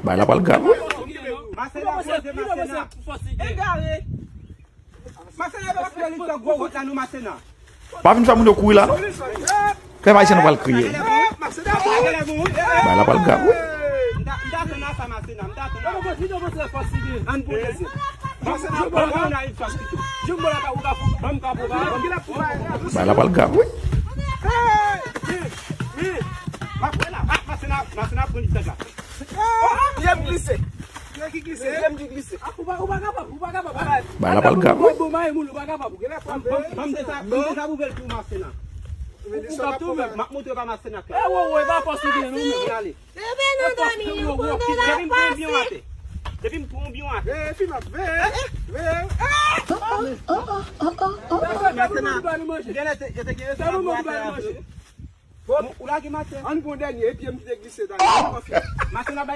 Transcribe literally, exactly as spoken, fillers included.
Bagay la pral grav, wi. Masena poze, Masena. Egare. Masena, yo ap fè li fè gwo wout la, nou, Masena. Pa vin fè moun yo kouri la, non. Pèp ayisyen, nou pral kriye. Bagay la pral grav, wi. M ta, m ta tann a sa, Masena, m ta tann a sa. Ann poze. Masena, pran nan li fas pito. Bagay la pral grav, wi. Masena, Masena pran li tèt la. Pye m glise. Pye ki glise. Pye m ki glise. Ou pa, ou pa kapab, ou pa kapab. Bagay la pral grav, wi. Bon, bon, bon, ou pa kapab. Ban m, ban m, ban m deza-, ban m dezabouve l pou Masena. Ou, ou kap tou menm. M ap montre pa Masena klè. E wo, wo, e pa fòs ou gen, non, menm. Ale. Depi nou dòmi, nou pran de la pase. Depi m pran yon byon atè. Depi m pran yon byon atè. Veye, fi m ap veye. Veye. Masena, gen lè te, yo te gen rezon ap atè a vre. Bon, ou lage Masena. Ann pran dènye, epi m ki te glise talè. Ann konfye. Masena bay